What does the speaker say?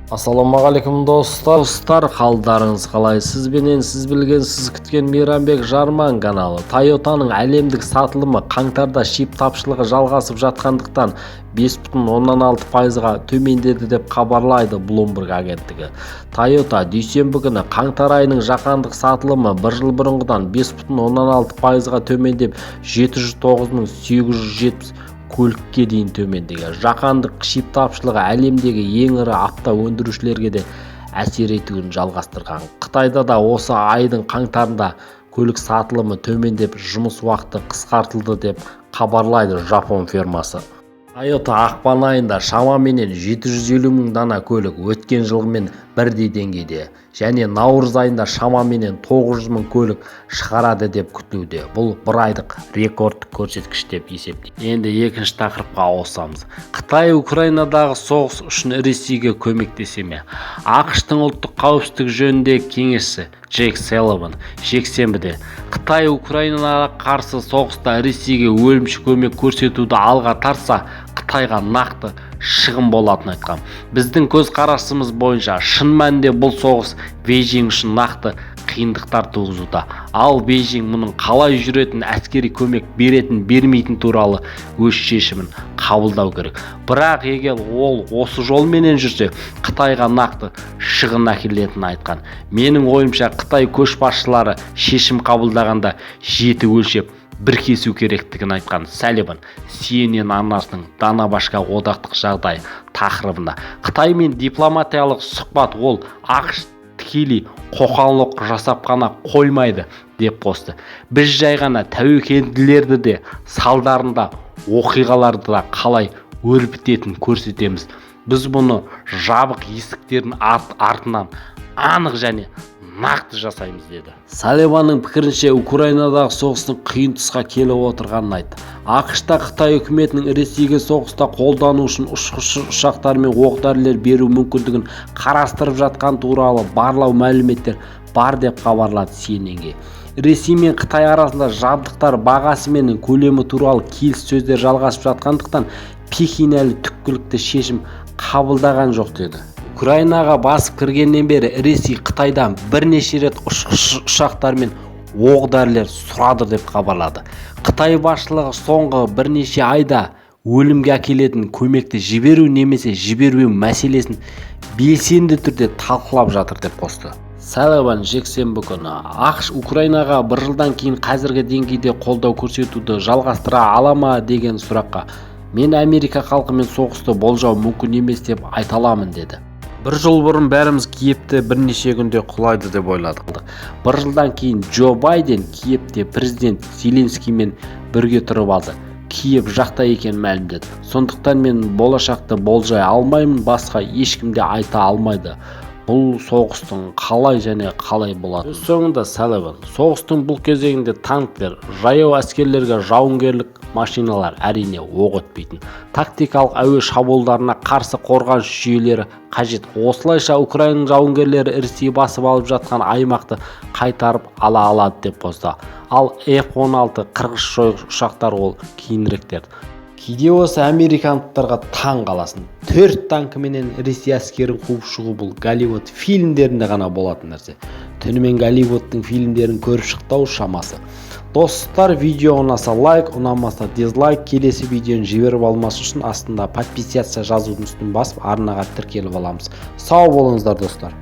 Ассалаумағалейкум, достар! Достар, қалдарыңыз қалай? Сізбенен сіз білген, сіз күткен Мейрамбек Жарман каналы. Тойотаның әлемдік сатылымы қаңтарда чип тапшылығы жалғасып жатқандықтан 5,6%-ға төмендеді деп хабарлайды Bloomberg агенттігі. Тойота дүйсенбі күні қаңтар айының жаһандық сатылымы бір жыл бұрынғыдан 5,6%-ға төмендеп, 709 870 көлікке дейін төмендеген. Жаһандық чип тапшылығы әлемдегі ең ірі авто өндірушілерге де әсер етуін жалғастырған. Қытайда да осы айдың қаңтарында көлік сатылымы төмендеп, жұмыс уақыты қысқартылды деп хабарлайды жапон фирмасы. Тойота ақпан айында шамаменен 750 мың дана көлік, өткен жылғымен бірдей деңгейде, және наурыз айында шамаменен 900 мың көлік шығарады деп күтілуде. Бұл бір айлық рекордтық көрсеткіш деп есептейді. Енді екінші тақырыпқа ауысамыз. Қытай Украинадағы соғыс үшін Ресейге көмектесе ме? АҚШ-тың ұлттық қауіпсіздік жөніндегі кеңесшісі Джейк Салливан жексенбіде Қытай Украинаға қарсы соғыста Ресейге өлімші көмек көрсетуді алға тартса, Қытайға нақты шығын болатынын айтқан. Біздің көзқарасымыз бойынша, шын мәнінде бұл соғыс Бейжің үшін нақты қиындықтар туғызуда. Ал Бейжің мұның қалай жүретінін, әскери көмек беретін, бермейтін туралы өз шешімін қабылдау керек. Бірақ егер ол осы жолменен жүрсе, Қытайға нақты шығын әкелетінін айтқан. Менің ойымша, Қытай көшбасшылары шешім қабылдағанда жеті өлшеп, бір кесу керектігін айтқан Салливан CNN арнасының «Дана Башка одақтық жағдай» тақырыбында Қытаймен дипломатиялық сұхбат. Ол АҚШ тікелей қоқан-лоққы жасап қана қоймайды деп қосты. Біз жай ғана тәуекелдерді де, салдарында оқиғаларды да қалай өрбітетінін көрсетеміз. Біз бұны жабық есіктердің артынан анық және нақты жасаймыз, деді. Салливанның пікірінше, Украинадағы соғыстың қиын тұсқа келіп отырғанын айтты. АҚШ-та Қытай үкіметінің Ресейге соғыста қолдану үшін ұшқышсыз ұшақтар мен оқ-дәрілер беру мүмкіндігін қарастырып жатқан туралы барлау мәліметтер бар деп хабарлады CNN-ге. Ресей мен Қытай арасында жабдықтар бағасы мен көлемі туралы келіссөздер жалғасып жатқандықтан, Пекин әлі түпкілікті шешім қабылдаған жоқ деді. Украинаға басып кіргеннен бері Ресей Қытайдан бірнеше рет ұшқышсыз ұшақтар мен оқ-дәрілер сұрады деп хабарлады. Қытай басшылығы соңғы бірнеше айда өлімге әкелетін көмекті жіберу немесе жібермеу мәселесін белсенді түрде талқылап жатыр деп қосты Салливан жексенбі күні. АҚШ Украинаға бір жылдан кейін қазіргі деңгейде қолдау көрсетуді жалғастыра ала ма деген сұраққа, мен Америка халқымен соғысты болжау мүмкін емес деп айта аламын, деді. Бір жыл бұрын бәріміз Киевте бірнеше күнде құлайды деп ойладық. Бір жылдан кейін Джо Байден Киевте президент Зеленскиймен бірге тұрып алды, Киев жақта екенін мәлімдеді. Сондықтан мен болашақты болжай алмаймын, басқа ешкім де айта алмайды бұл соғыстың қалай және қалай болатынын. Сөз соңында Салливан соғыстың бұл кезеңінде танктер, жаяу әскерлерге жауынгерлік машиналар, әрине, оқ өтпейтін тактикалық әуе шабуылдарына қарсы қорғаныс жүйелері қажет. Осылайша Украина жауынгерлері Ресей басып алып жатқан аймақты қайтарып ала алады деп қосты. Ал F-16 қырғыш жойғыш ұшақтар ол кейініректер. Кейде осы американдықтарға таң қаласың. Төрт танкіменен Ресей әскерін қуып шығу — бұл Голливуд фильмдерінде ғана болатын нәрсе. Түнімен Голливудтың фильмдерін көріп шықты ау шамасы. Достар, видео ұнаса, лайк, ұнамаса, дизлайк. Келесі видеоны жіберіп алмас үшін астында «подписаться» жазудың үстін басып, арнаға тіркеліп аламыз. Сау болыңыздар, достар!